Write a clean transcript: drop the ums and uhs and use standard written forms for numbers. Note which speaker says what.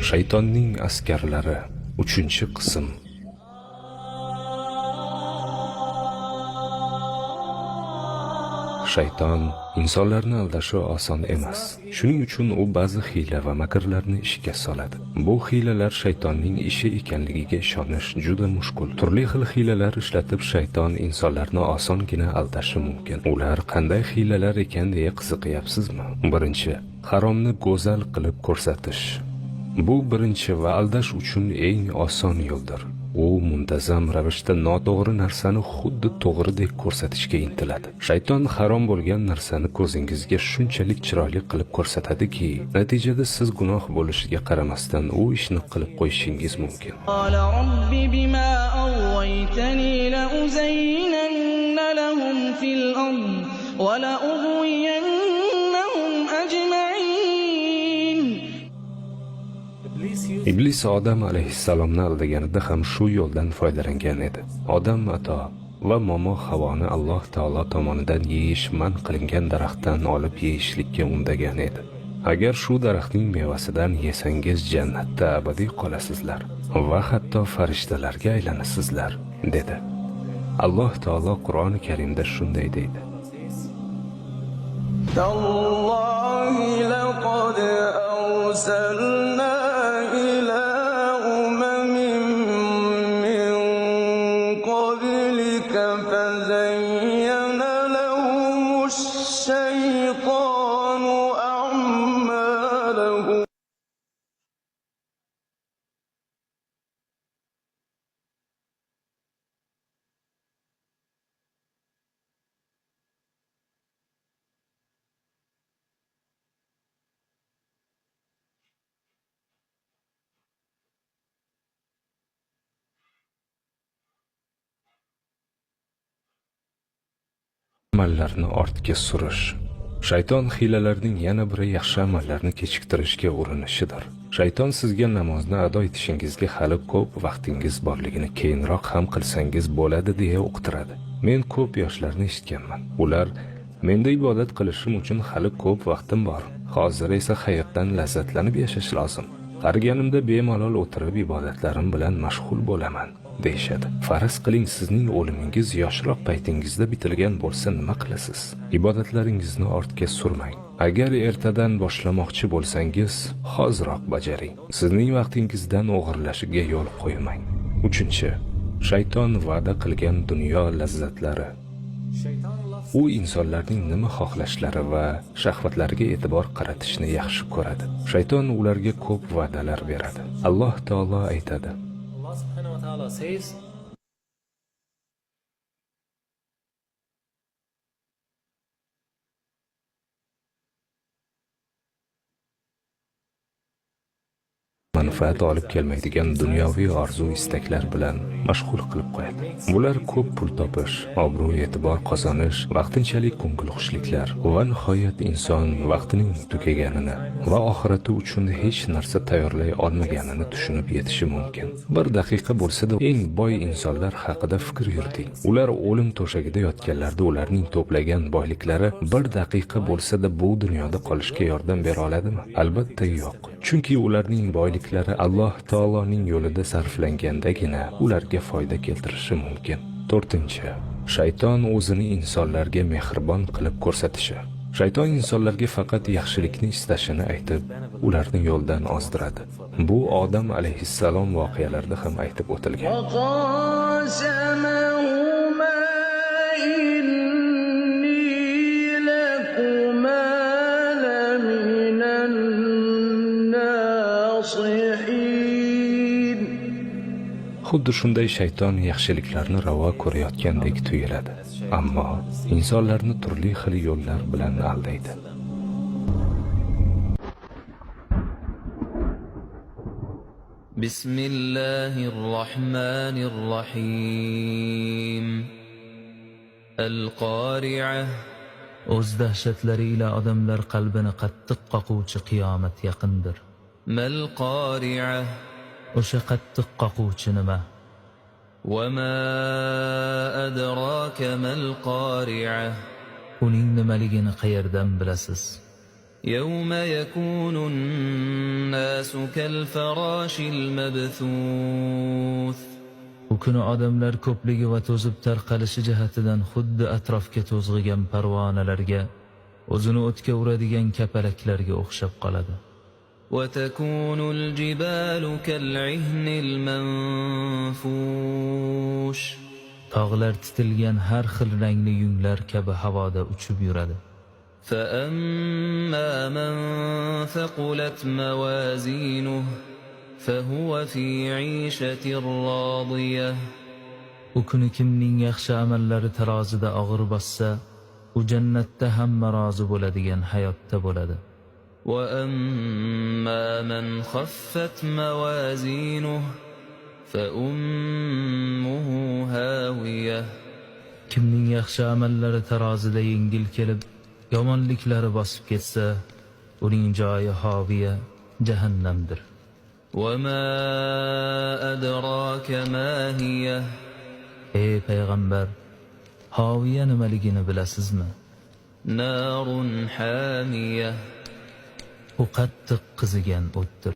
Speaker 1: Shaytonning askarlari 3-qism. Shayton insonlarni aldashi oson emas. Shuning uchun u ba'zi hiyla va makrlarni ishga soladi. Bu hiylalar shaytonning ishi ekanligiga ishonish juda mushkul. Turli xil hiylalar ishlatib shayton insonlarni osongina aldashi mumkin. Ular qanday hiylalar ekan deya qiziqyapsizmi? Birinchi, haromni go'zal qilib ko'rsatish. Bu birinchi va aldash uchun eng oson yo'ldir. U muntazam ravishda noto'g'ri narsani xuddi to'g'ridek ko'rsatishga intiladi. Shayton harom bo'lgan narsani ko'zingizga shunchalik chiroyli qilib ko'rsatadiki, natijada siz gunoh bo'lishiga qaramasdan u ishni qilib qo'yishingiz mumkin.
Speaker 2: قال رب بما أغويتني لأزينن لهم في الأرض ولأغوينهم أجمعين.
Speaker 1: Iblis Odam alayhissalomni aldaganida ham shu yo'ldan foydalangan edi. Odam ato va momo Havoni Alloh taolo tomonidan yeyish man qilingan daraxtdan olib yeyishlikka undagan edi. Agar shu daraxtning mevasidan yesangiz jannatda abadiy qolasizlar va hatto farishtalarga aylanasizlar, dedi. Alloh taolo Qur'oni Karimda shunday deydi:
Speaker 3: تالله لقد أرسلنا إلى أمم من قبلك فزين لهم الشيطان أعمالهم.
Speaker 1: Amallarni ortga surish. Shayton hiylalarining yana biri yaxshi amallarni kechiktirishga urinishidir. Shayton sizga namozni ado etishingizga hali ko'p vaqtingiz borligini keyinroq ham qilsangiz bo'ladi deya uqtiradi. Men ko'p yoshlarni eshitganman. Ular menda ibodat qilishim uchun hali ko'p vaqtim bor. Hozir esa hayotdan lazzatlanib yashash lozim. Qariganimda bemalol o'tirib ibodatlarim bilan mashg'ul bo'laman, deyishadi. Faraz qiling, sizning o'limingiz yoshroq paytingizda bitilgan bo'lsa nima qilasiz? Ibodatlaringizni ortga surmang. Agar ertadan boshlamoqchi bo'lsangiz, hoziroq bajaring. Sizning vaqtingizdan o'g'irlashiga yo'l qo'ymang. 3. Shayton va'da qilgan dunyo lazzatlari. U insonlarning nima xohlashlari va shahvatlariga e'tibor qaratishni yaxshi ko'radi. Shayton ularga ko'p va'dalar beradi. Alloh taolo aytadi:
Speaker 4: Allah subhanahu wa ta'ala says,
Speaker 1: manfaat olib kelmaydigan dunyoviy orzu istaklar bilan mashg'ul qilib qo'yadi. Bular ko'p pul topish, obro' e'tibor qozonish, vaqtinchalik ko'ngilxushliklar va nihoyat inson vaqtining tugaganini va oxirati uchun hech narsa tayyorlay olmaganini tushunib yetishi mumkin. Bir daqiqa bo'lsa-da eng boy insonlar haqida fikr yuriting. Ular o'lim to'shagida yotganlarda ularning to'plagan boyliklari bir daqiqa bo'lsa-da bu dunyoda qolishga yordam bera oladimi? Albatta yo'q. Chunki ularning boyliklari Alloh taoloning yo'lida sarflangandagina ularga foyda keltirishi mumkin. 4. Shayton o'zini insonlarga mehribon qilib ko'rsatishi. Shayton insonlarga faqat yaxshilikni istashini aytib, ularni yo'ldan ozdiradi. Bu Odam alayhissalom voqealarida ham aytib o'tilgan.
Speaker 3: وقاسمهما إني لكما لمن الناصحين.
Speaker 1: Xuddi shunday shayton yaxshiliklarni ravo ko'rayotgandek tuyuladi, ammo insonlarni turli xil yo'llar bilan aldaydi.
Speaker 5: بسم الله الرحمن الرحيم القارعة
Speaker 6: O'z dahshatlari ila odamlar qalbini qattiq qoquvchi qiyomat yaqindir.
Speaker 5: ما القارعة
Speaker 6: O'sha qattiq qoquvchi nima?
Speaker 5: وما أدراك ما القارعة
Speaker 6: Uning nimaligini qayerdan bilasiz?
Speaker 5: يوم يكون الناس كالفراش المبثوث.
Speaker 6: U kuni odamlar ko'pligi va to'zib tarqalishi jihatidan xuddi atrofga to'zg'igan parvonalarga, o'zini o'tga uradigan kapalaklarga o'xshab qoladi.
Speaker 5: وتكون الجبال كالعهن المنفوش.
Speaker 6: Tog'lar titilgan har xil rangli yunglar kabi havoda uchib yuradi.
Speaker 5: فأما من ثقلت موازينه فهو في عيشة راضية.
Speaker 6: U kuni kimning yaxshi amallari tarozida og'ir bossa, u jannatda hamma rozi bo'ladigan hayotda bo'ladi.
Speaker 5: وأما من خفت موازينه فأمه هاوية.
Speaker 6: Kimning yaxshi amallari tarozida yengil kelib, yomonliklari bosib ketsa, uning joyi hoviya, jahannamdir.
Speaker 5: وما أدراك ما هي.
Speaker 6: Ey payg'ambar, hoviya nimaligini bilasizmi?
Speaker 5: نار حامية.
Speaker 6: U qattiq qizigan o'tdir.